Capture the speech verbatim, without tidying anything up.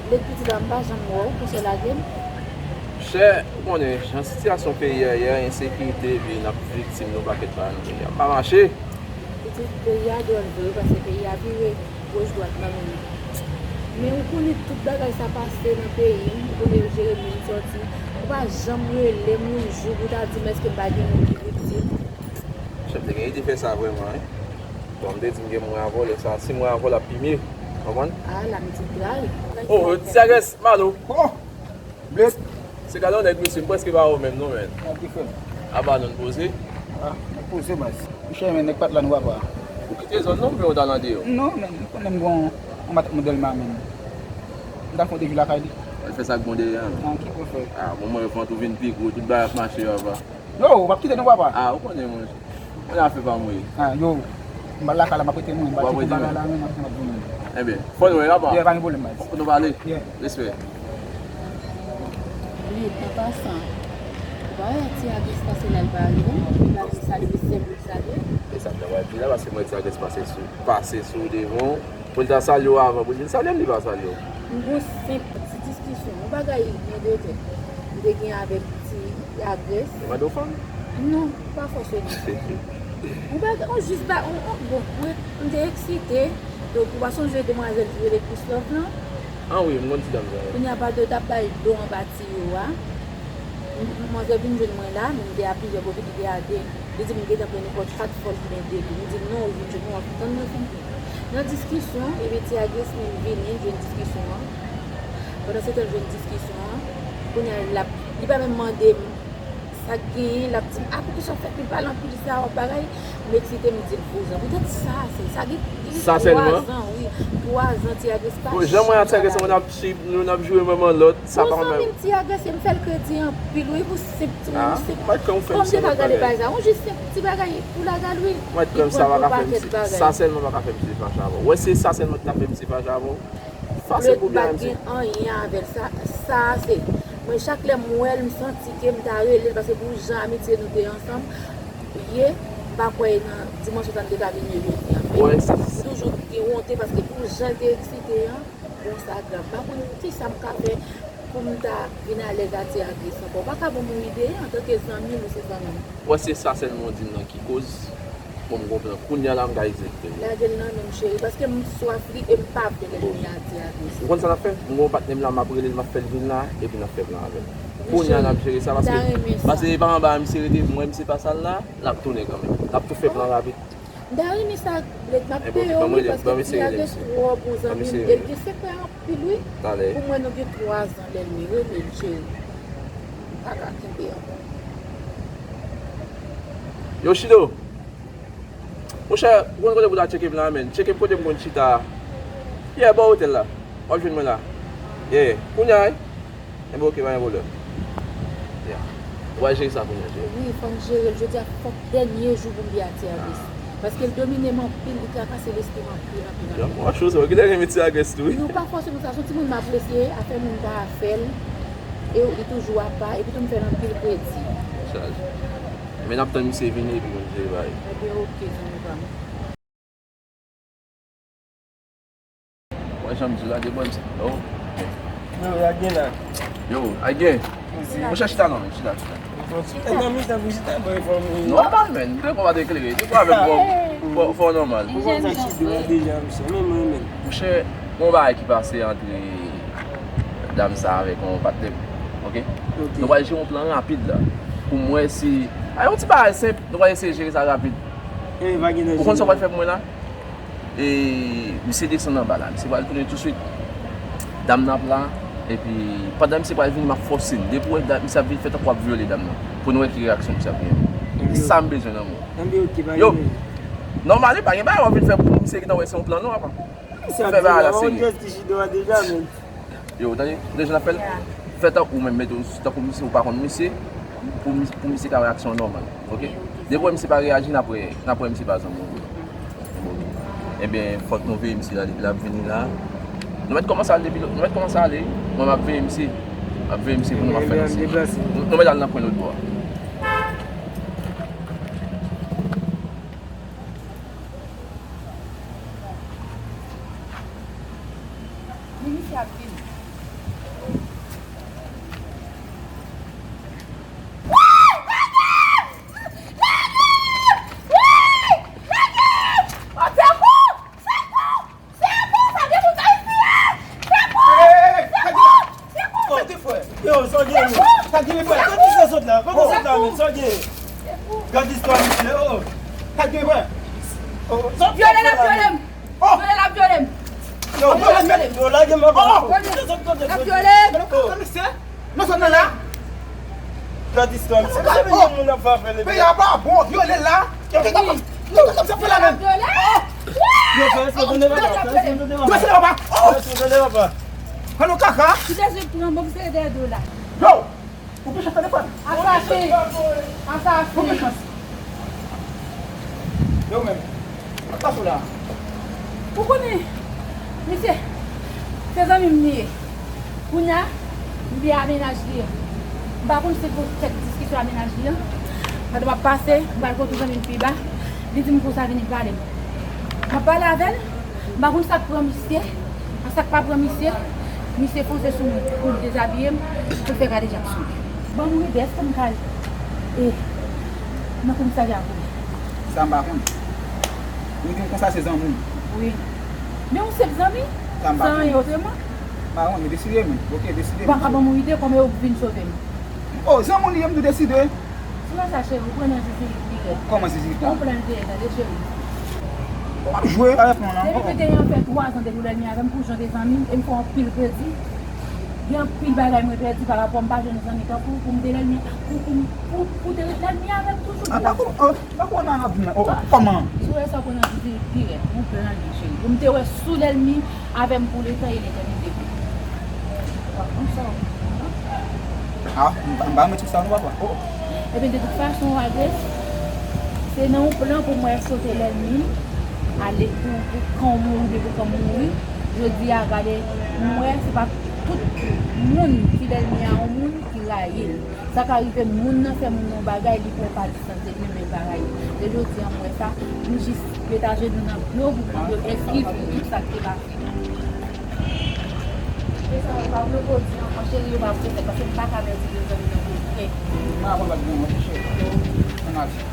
Lèd pitit la, m pa janm wè w, pou sa w lage m. Chè, ou konnen, jan sitiyasyon peyi a ye a, ensekirite, epi n ap viktim de yon pakèt bagay nan peyi a. Pa mache! Pitit, peyi a dwòl vre, paske peyi a vire goch dwat nan men nou. Men ou konnen tout bagay sa pase nan peyi m, ou konnen yo jere moun sòti. Ou pa janm rele m yon jou pou w ta di m èske m pa gen moun ki viktim. Chè, m te gen ide fè sa vrèman, wi. Bon, m te di m gen mwen avè w, lè sa, si mwen avè w, l ap pi mye. Konprann? Ah, la m di tray. Oh, ti agrès, Malo. Oh! Bled. Se gade yon nèg, mesye, m prèske pa wè w menm non, men. Sa ki fè? Apa non poze? Ah, poze, baz. Monchè, men nèg pa t la non, papa. Ou kite zòn non, oubyen ou t al andeyò? Non, men, ou konnen m gon yon matant mwen Dèlma, men. M t al fè yon dejou lakay li. Al fè sa k bon dèyè a, men. Ah, ki pou fè? Ah, bon, mwen, vant ou vin pi gwo, tout bagay ap mache, papa. Yo, w ap kite nou, papa? Ah, ou konnen, monchè. Kounye a afè pa mwen. Ah, yo, m al lakay la, m ap rete mwen, m al tcheke bagay la, men m ap, m ap vini. Ebyen, fò nou wè la, pa? Yeah, pa gen pwoblèm, baz. Fòk nou pale. Yeah. Respè. Wi, an pasan, ou pa wè ti agrès pase la, l pa rive non? Li pa vin salye, se sèl pou l salye. E sa m te pral di la, paske mwen ti agrès pase sou, pase sou devan w. Pou l ta salye w avan, pou l vin salye m, li pa salye w. M gon senp ti diskisyon, yon bagay byen de tèt m te gen avèk ti agrès. Yo mande w fanm? Non, pa fòse non. Yon bagay, yon jis ba, yon, yon, bon, mwen, m te eksite, donk ou pa sonje demwazèl ki rele Christophe lan? Ah wi, m konn ti dam sa wi. Kounye a, pandan yo t ap bay dlo anba tiyo a, m, m, manzè vin jwenn mwen la, men m te a plizyè kote ki te a de. Li di m gentan pran nenpòt kat fò l tounen de li. M di l non, ou vin jwenn mwen, w ap tann mwen fin pran. Nan diskisyon, epi ti agrès menm vini, l jwenn diskisyon an. Pandan se tan l jwenn diskisyon an, kounye a l ap, li pa menm mande m sa k genyen, l ap di m, "A, poukisa w fè pil pale anpil sa, w ap bagay?" M eksite, m di l vouzan. Poutèt sa, se, sa gen, gen twazan, wi, twazan ti agrès pa janm wè ti agrès ann ap chip, nou n ap joure menm an lòt, sa pa menm. Bon, zanmi m ti agrès, m fè l kredi anpil, wi, pou senp ti moun, senp. Kòm m te ka gade bagay sa, yon jis senp ti bagay pou lagal, wi. Li pran pou pakèt bagay. Sa sèlman pa ka fè misye fache avè w. Wè, se sa sèlman ki ta fè misye fache avè w. Sa se pou byen di. M pa t gen anyen avè l. Sa, sa se, mwen, chak lè m wè l, m santi ke m ta rele l, paske pou jan amitye nou te ansanm ye, m pa kwè nan dimansyon sa n te ka vin revini an. Men m toujou gen wonte, paske pou jan l te eksite an, bon, sa grav. M pa konn kisa m ka fè pou m ta vin alèz a ti agrès ankò. Ou pa ka ban m yon ide, antanke zanmi m, ou se zanmi m. Wè, se sa sèlman w di m nan ki koz. Bon, m konprann. Kounye a la, m ka egzekite l. Lage l nan men m, cheri, paske m swaf li e m pa vle l kounye a, ti agrès. Ou konn sa n ap fè? M gon patnè m la, m ap rele l, m ap fè l vin la, epi n ap fè plan avè l. Kounye a, n ap jere sa, paske, paske e pa anba a misye rete, m wè misye pa sal la, l ap tounen kanmenm. N ap tou fè plan rapid. M ta renmen sa, Bled, m ap peye w, wi, paske ti agrès twò bon zanmi m, e l gen sekrè anpil, wi. Pou mwen, nou gen twazan lènmi, renmen l, cheri. M pa ka kenbe ankò. Yo, Chido! Monchè, ou konn kote pou ta tcheke m la, menn. Tcheke m kote m konn chita a. Yeah, bò otèl la. W ap jwenn mwen la. Yeah, yeah. Kounye a, wi. Enben, oke, pa gen pwoblèm. Yeah. Ou pral jere sa kounye a, cheri. Wi, fò m jere l. Jodi a, fòk dènye jou pou m di a ti agrès. Paske l domine m anpil, li trakase lespri m anpil, anpil, anpil. Yon bon chou sa, ou genlè renmen ti agrès tou, wi. Non, pa fòse nou sa, se yon timoun m apresye, afè moun pa afè l. E li toujou apa, epi tou m fè l anpil kredi. Chaj. Men n ap tann misye vini epi nou jere bagay. Ebyen, oke, zanmi pa m. Wè jan m di la, de bò m se. Oh. Yo, Agen la. Yo, Agen. Monchè, chita non, men, chita, chita. Chita. Non, men, de bò pa te klere. De bò avè m, fò, fò nòmal. Ou konn sa ki dwe deja, misye, men mwen, men. Monchè, gon bagay ki pase antre dam sa avèk yon patnè m, oke? Oke. Nou pral jere yon plan rapid la. Pou m wè si, a, yon ti bagay senp, nou pral eseye jere sa rapid. Ou konn sa w pral fè pou mwen la? E misye desann anba la. Misye pral tounen touswit. Dam nan ap la. Epi, pandan misye pral vini, m ap fòse l. Depi w wè da-, misye ap vin, fè tankou w ap vyole dam nan. Pou n wè ki reyaksyon misye ap genyen. Se sa m bezwen nan men w. Yo, nòmal, wi, pa gen bagay w ap vin fè pou misye gentan wè se yon plan, non, apa. Fè bagay la serye. Yo, tande, kote jan n ap fè l? Fè tankou ou menm, mete w tankou misye, ou pa konn misye, pou mis-, pou misye ka reyaksyon nòmal, oke? Depi w wè misye pa reyaji, n ap wè, n ap wè misye pa zanmi w. Ebyen, fòk nou veye misye la, depi l ap vini la. Nou mèt kòmanse ale depi, nou mèt kòmanse ale. Mwen, m ap veye misye. M ap veye misye pou nou, m ap fè l ansanm. Nou, nou mèt al nan kwen lòt bò a. Men misye ap vini. Sa w gen? Gad istwa misye, oh. Sa gen, vre? Oh, sa w t ap fè la menm? Vyole l ap vyole m. Oh! Vyole l ap vyole m. Yo, vyole m. Yo, lage m anba. Oh! L ap vyole m. Nan zòn nan la. Gad istwa misye. Misye vin yon moun ap fè afè li. Peyi a pa bon, vyole l la. Yo, gad sa w t ap fè la menm? Yo, fè respè, tande papa, fè respè, tande papa. Fè respè, tande papa. An nou kaka. Ki Jezi pran bon, se dèyè do la. Yo! Ou pran chans telefòn. Asasen. Asasen. Ou pran chans. Yo menm. Sa k pase w la? Ou konnen, misye, se zanmi m li ye. Kounye a, m vye a mennaj li an. M pa konn si pou kèk diskisyon a mennaj li an. Pandan m ap pase, m pral kote zanmi m pi ba. Li di m konsa vini pale m. M ap pale avè l. M pa konn sa k pran misye, ak sa k pa pran misye. Misye fonse sou mwen pou l dezabiye m, pou l fè kadejak sou mwen. Ban m rete, èske m ka e, nan komisarya pou li? Sa m pa konn. Ou di m konsa se zanmi w? Wi. Men yon senp zanmi, san anyen otreman. M pa konn, deside menm. Ok, deside. Ou pa ka ban m yon ide kòman yo vin sove m? Oh, zanmi w li ye, m tou deside. Sou sa, cheri, ou pran nan zizirit li rèd. Kòman zizirit la? Ou pran l te rèd, tande, cheri. Ou ap jwe avèk mwen, non? Depi mwen te gen fè twa zan depi w lènmi avè m, pou jan de zanmi m, e m fè w anpil kredi. Gen anpil bagay mwen pèdi pa rapò m pa jwenn zanmi tankou w, pou m te lènmi, pou, pou, pou, pou te ret lènmi avè m toujou. Ah, pa kòman, oh, pa kòman nan ap di nan, oh, kòman? Sou sa, ou pran nan zizirit li rèd, ou pran l, cheri. Pou m te wè sou lènmi avè m pou letan e letènite. W ap konn sa w. Ah, m pa, m pa renmen tout sa non, papa. Oh. Ebyen, de tout fason, Adès, se nan yon plan pou mwen sote lènmi, ale pou, pou kan w mouri, oubyen pou kan m mouri. Jodi a, gade, m wè se pa tout moun ki lènmi a yon moun ki rayi l. Sa ka rive moun nan fè moun nan yon bagay, li pran pa distans epi men bagay. Se jodi a m wè sa, nou jis met ajenou nan dlo pou mande yo eskiz pou tout sa k te pase. Se sa, yo pa vle pou di ankò, cheri, yo pa vle fèt, paske m pa ka pèdi de zanmi nan pou kè. M pa konn bat gen yon cheri. Ann ale.